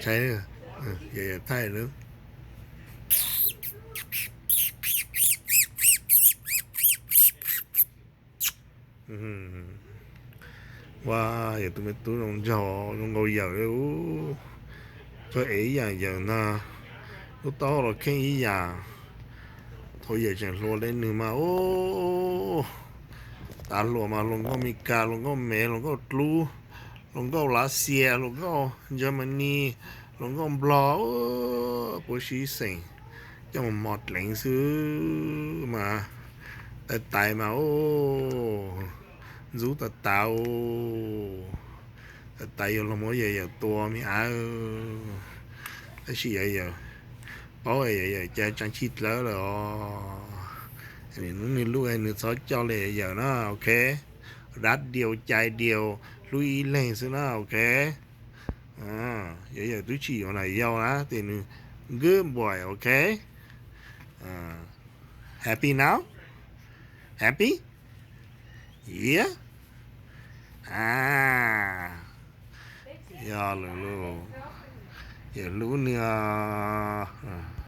Thaij, yawm yawm thaij lub. Ua, yawm tus me tub zoo nraug zoo nkaus yawm li. Koj ev ib yam yawm ntag, lub taub hau los kheej ib yam. Thaum yawm tseem hluas li nws mas ub, tav hluas mas hluas nkauj Meskas, hluas nkauj Mev, hluas nkauj Dlub, hluas nkauj Lav Xias, hluas nkauj Germany, hluas nkauj Nplog, puav sib xeem coj mus mos dleev xwb mas. Tais tais mas ub, ntxub tas tas. Tais tais yuav los muab yawm yawm tua me av. Tab sis yawm yawm paub yawm yawm cas tseem tsis dlawb lawm os. Nws lub nws txhob coj li yawm na, ok. Dab diau cai diau, hlub ib leeg xwb na, ok. Yawm yawm twb tsis yuav nam yau na, ces nws good boy, ok. Happy now? Happy? Yeah. A, yog lawm lauj. Yawm hlub nws os.